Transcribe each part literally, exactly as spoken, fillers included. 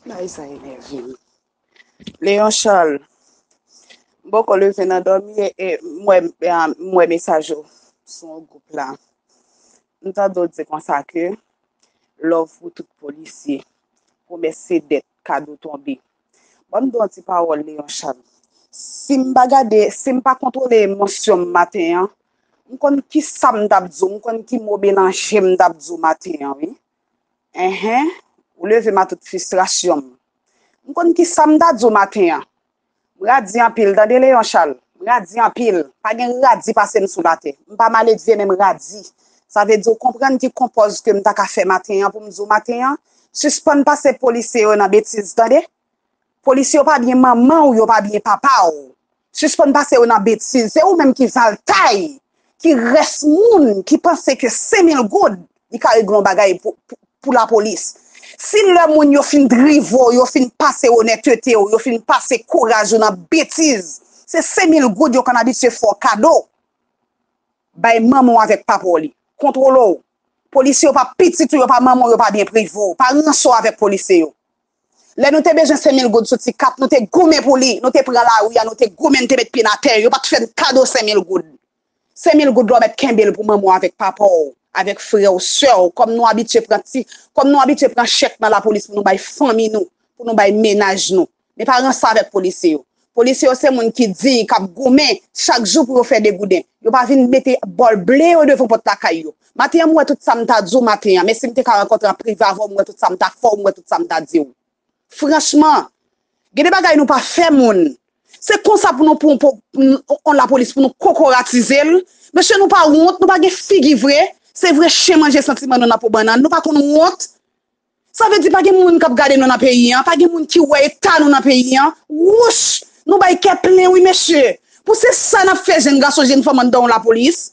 Ay, sa enève m. Leon Charles, m poko leve nan dòmi e, e m wè, e, m wè mesaj ou sou yon gwoup la. M tande w di konsa ke love pou tout polisye. Pwomès se dèt, kado tonbe. Ban m di w yon ti pawòl, Leon Charles. Si m pa gade, si m pa kontwole emosyon m maten an, m konn ki sa m t ap di w, m konn ki mo melanje m t ap di w maten an, wi. Enhen, ou leve m a tout fristrasyon m. M konn ki sa m ta di w maten an. M radi anpil, tande Leon Charles. M radi anpil. Pa gen radi pase m sou latè. M pa maledve, men m radi. Sa vle di w konprann ki konpòz ke m ta ka fè maten an pou m di w maten an. Sispann pase polisye yo nan betiz, tande? Polisye yo pa byen manman w, yo pa byen papa w. Sispann pase yo nan betiz. Se ou menm ki valtay, ki rès moun ki panse ke senk mil goud, li ka regle yon bagay pou, pou, pou lapolis. Si lè moun yo fin drive w, yo fin pase onètete w, yo fin pase kouraj ou nan betiz, se senk mil goud yo konn abitye fè w kado. Bay manman w avèk papa w li. Kontwole w. Polisye yo pa pitit ou, yo pa manman w, yo pa byen prive w. Pa ranse w avèk polisye yo. Lè nou te bezwen senk mil goud sou ti kat, nou te goumen pou li. Nou te pran lari a, nou te goumen, nou te met pye n atè. Yo pa t fè n kado senk mil goud. Senk mil goud la, w mèt kenbe l pou manman w avèk papa w, avèk frè w, sè w. Kòm nou abitye pran ti, kòm nou abitye pran chèk nan lapolis pou nou bay fanmi nou, pou nou bay mennaj nou. Men pa ranse avèk polisye yo. Polisye yo se moun ki diy, k ap goumen chak jou pou yo fè degouden. Yo pa vin mete bòl ble yo devan pòt lakay yo. Maten an, m wè tout sa m ta di w maten an, men si m te ka rankontre an prive avè w, m wè tout sa m ta fè w, m wè tout sa m ta di w. Franchman, gen de bagay nou pa fè moun. Se konsa pou nou, pou, pou, pou, on lapolis pou nou kokoratize l. Mesye, nou pa wont, nou pa gen figi vre. Se vre chen manje santiman nou nan po bannann. Nou pa konn wont. Sa vle di pa gen moun k ap gade nou nan peyi an, pa gen moun ki wè eta nou nan peyi an. Wouch! Nou bay kè plen wi mesye. Pou se sa n ap fè jenn gason, jenn fanm anndan yon lapolis.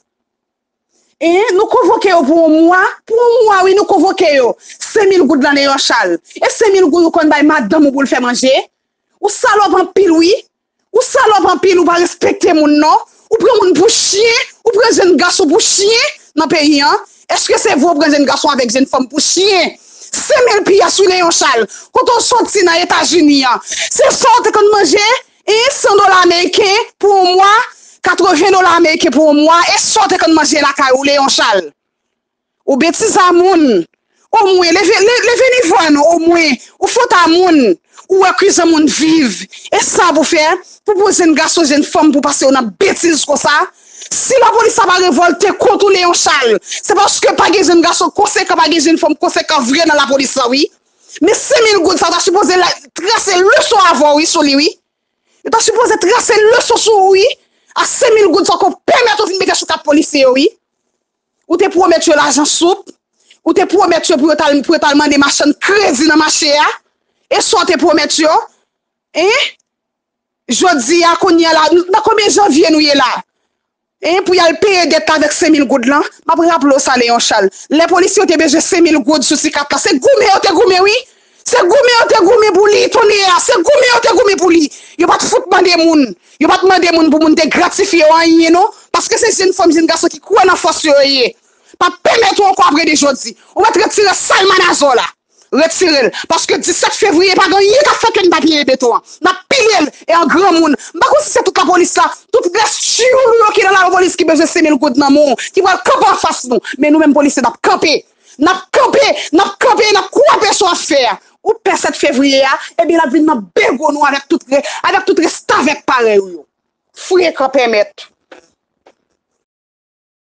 E nou konvoke yo pou yon mwa, pou yon mwa wi nou konvoke yo. Senk mil goud la Leon Charles. E senk mil goud ou konn bay madanm ou pou l fè manje? Ou salòp anpil wi. Ou salòp anpil, ou pa respekte moun non. Ou pran moun pou chyen, ou pran jenn gason pou chyen nan peyi an. Èske se vre ou pran jenn gason avèk jenn fanm pou chyen? Senk mil pyès wi Leon Charles. Kote w soti nan Etazini an? Se sa w te konn manje? E san dola ameriken pou yon mwa, katreven dola ameriken pou yon mwa, e sa w te konn manje lakay ou Leon Charles? Ou betiz a moun. Omwen, leve, le- leve nivo a nou, omwen. Ou fot a moun. Ou wè kijan moun viv. E sa pou fè, pou pran jenn gason, jenn fanm, pou pase yo nan betiz konsa. Si lapolis la pa revòlte kont ou Leon Charles, se paske pa gen jenn gason konsekan, pa gen jenn fanm konsekan vre nan lapolis la wi. Men senk mil goud sa ta sipoze la, trase leson avè w wi sou li wi. Yo ta sipoze trase leson sou ou wi. A senk mil goud sa w konn pèmèt ou vin mete sou kat polisye yo wi. Ou te pwomèt yo lajan soup. Ou te pwomèt yo pou yo t al, pou yo t al mande machann kredi nan mache a. E sa w te pwomèt yo? Hein? Jodi a, kounye a la, nan konbyen janvye nou ye la? Hein, pou y al peye dèt la avèk senk mil goud lan? M ap raple w sa, Leon Charles. Lè polisye yo te bezwen senk mil goud sou ti kat la, se goumen yo te goumen, wi. Se goumen yo te goumen pou li, tonnè a. Se goumen yo te goumen pou li. Yo pa t fout mande moun. Yo pa t mande moun pou moun te gratifye yo anyen, non. Paske se jenn fanm, jenn gason ki kwè nan fòs yo, yo ye. Pa pèmèt ou ankò apre de jodi. Ou mèt retire sa l manazò la. Retire l. Paske disèt fevriye pa gen anyen k ap fè ke n pa pile beton an. N ap pile l e an granmoun. M pa konn si se tout lapolis la, tout rès tchoul ou yo ki nan lapolis ki bezwen senk mil goud nan men w, ki pral kanpe anfas nou. Men nou menm polisye n ap kanpe. N ap kanpe, n ap kanpe, n ap kwape sa w ap fè a. Ou pè sèt fevriye a, ebyen l ap vin nan bego nou avèk tout re, avèk tout restavèk parèy ou yo. Frekan pèmèt.